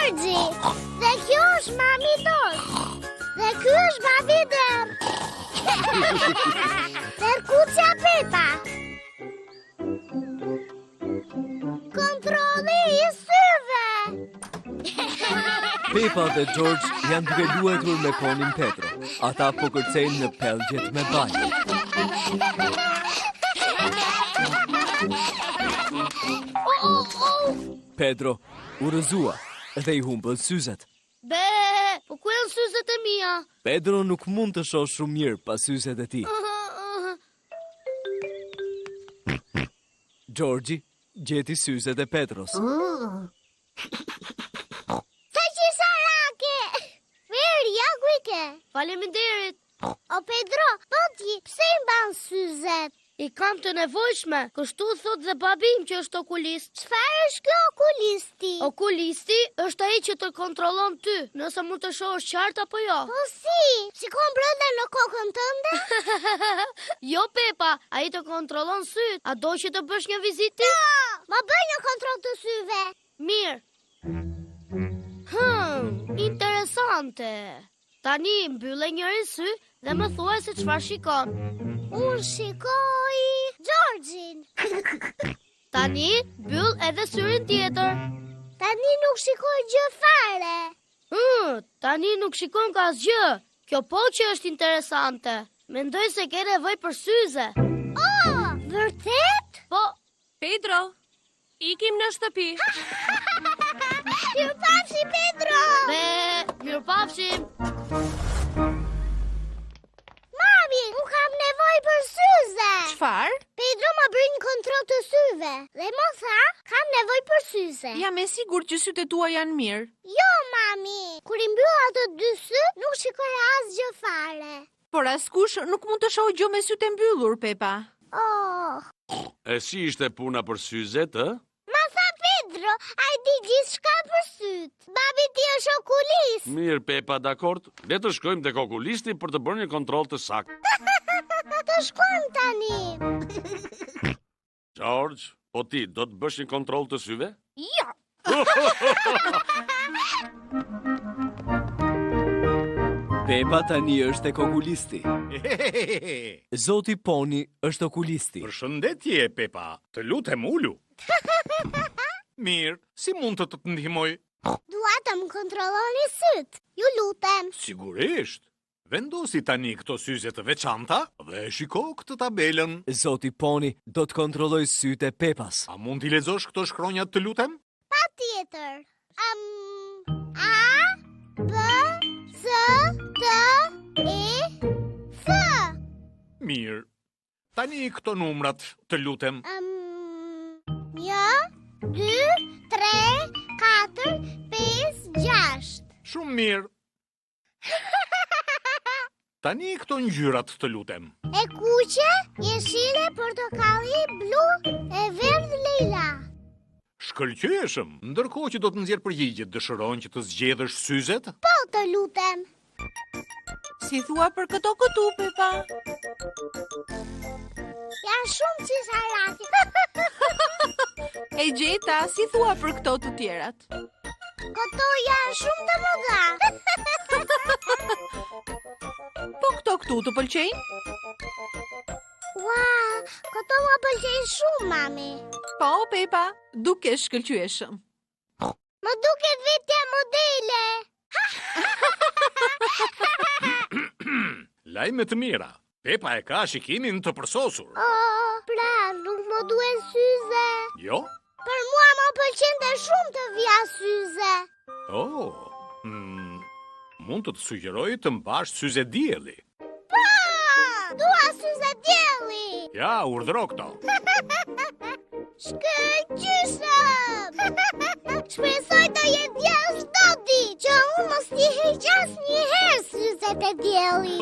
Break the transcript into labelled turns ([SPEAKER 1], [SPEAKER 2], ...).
[SPEAKER 1] Xhorxhi. Dhe kjo është mami Dog. Dhe ky është babi Derr. Dhe kucja Pepa. Kontrolli i syve.
[SPEAKER 2] Pepa dhe George janë duke luajtur me ponin Pedro. Ata po kërcejnë në pellgjet me baltë.
[SPEAKER 1] Oh, oh, oh.
[SPEAKER 2] Pedro u rrëzua dhe i humbën syzet.
[SPEAKER 3] Be, po ku janë syzet e mia?
[SPEAKER 2] Pedro nuk mund të shohë shumë mirë pa syzet e tij. Georgi gjeti syzet e Pedros.
[SPEAKER 1] Sa qesharake! Mirë, ja ku i ke.
[SPEAKER 3] Faleminderit.
[SPEAKER 1] O Pedro, po ti, pse i mban syzet?
[SPEAKER 3] I kam të nevojshme, kështu thotë dhe babi im që është okulist.
[SPEAKER 1] Çfarë është ky okulisti?
[SPEAKER 3] Okulisti është ai që të kontrollon ty, nëse mund të shohësh qartë apo jo.
[SPEAKER 1] Po si? Shikon brenda në kokën tënde?
[SPEAKER 3] Jo Pepa, ai të kontrollon sytë. A do që të bësh një vizitë ti?
[SPEAKER 1] Po, më bëj një kontroll të syve.
[SPEAKER 3] Mirë. Hmm, interesante. Tani mbylle njërin sy dhe më thuaj se çfarë shikon.
[SPEAKER 1] Unë shikoj Xhorxhin.
[SPEAKER 3] Tani mbyll edhe syrin tjetër.
[SPEAKER 1] Tani nuk shikoj gjë fare.
[SPEAKER 3] Hmm, tani nuk shikon asgjë. Kjo po që është interesante. Mendoj se ke nevojë për syze.
[SPEAKER 1] Oh, vërtet?
[SPEAKER 3] Po,
[SPEAKER 4] Pedro, ikim në shtëpi.
[SPEAKER 1] Mirupafshim, Pedro!
[SPEAKER 3] Be, mirupafshim.
[SPEAKER 1] Mami, unë kam nevojë për syze.
[SPEAKER 4] Çfarë?
[SPEAKER 1] Pedro më bëri një kontroll të syve dhe më tha, kam nevojë për syze.
[SPEAKER 4] Jam e sigurt që sytë e tua janë mirë.
[SPEAKER 1] Jo, mami, kur i mbyll ato dy sy, nuk shikoj asgjë fare.
[SPEAKER 4] Por askush nuk mund të shohë gjë me sytë e mbyllur, Pepa.
[SPEAKER 1] Oh.
[SPEAKER 5] E si ishte puna për syzet, ë?
[SPEAKER 1] Ma tha Pedro, ai di gjithçka për sytë. Babi i tij është okulist.
[SPEAKER 5] Mirë, Pepa, dakord. Le të shkojmë tek okulisti për të bërë një kontroll të saktë.
[SPEAKER 1] Të shkojmë tani.
[SPEAKER 5] George, po ti do të bësh një kontroll të syve?
[SPEAKER 3] Jo.
[SPEAKER 2] Pepa tani është tek okulisti. Zoti Poni është okulisti.
[SPEAKER 6] Përshëndetje, Pepa. Të lutem ulu. Mirë, si mund të të ndihmoj?
[SPEAKER 1] Dua të më kontrolloni sytë. Ju lutem.
[SPEAKER 6] Sigurisht. Vendosi tani këto syze të veçanta dhe shiko këtë tabelën.
[SPEAKER 2] Zoti Poni do të kontrollojë sytë e Pepas.
[SPEAKER 6] A mund t'i lexosh këto shkronjat të lutem?
[SPEAKER 1] Patjetër. Um, A, B, C, D, E, F.
[SPEAKER 6] Mirë. Tani këto numrat, të lutem.
[SPEAKER 1] Um, një, dy, tre, katër, pesë, gjashtë.
[SPEAKER 6] Shumë mirë. Tani këto ngjyrat të lutem.
[SPEAKER 1] E kuqe, jeshile, portokalli, blu, e verdhë lejla.
[SPEAKER 6] Shkëlqyeshëm, ndërkohë që do të nxjerr përgjigjet, dëshiron që të zgjedhësh syzet?
[SPEAKER 1] Po, të lutem.
[SPEAKER 4] Si thua për këto këtu, Pepa?
[SPEAKER 1] Janë shumë qesharake.
[SPEAKER 4] E gjeta, si thua për këto të tjerat?
[SPEAKER 1] Këto janë shumë të mëdha.
[SPEAKER 4] Po këto këtu të pëlqejnë?
[SPEAKER 1] Ua, këto më pëlqejnë shumë, mami.
[SPEAKER 4] Po, Pepa, dukesh shkëlqyeshëm.
[SPEAKER 1] Më duket vetja modele.
[SPEAKER 6] Lajme të mira. Pepa e ka shikimin të përsosur.
[SPEAKER 1] Oh, pra, nuk më duhen syze.
[SPEAKER 6] Jo?
[SPEAKER 1] Për mua më pëlqente shumë të vija syze.
[SPEAKER 6] Oh, mm, mund të të sugjeroj të mbash syze dielli.
[SPEAKER 1] Po, dua syze dielli.
[SPEAKER 6] Ja, urdhëro këto.
[SPEAKER 1] Shkëlqyeshëm! Shpresoj të jetë diell çdo ditë, që unë mos t'i heq asnjëherë syzet e diellit.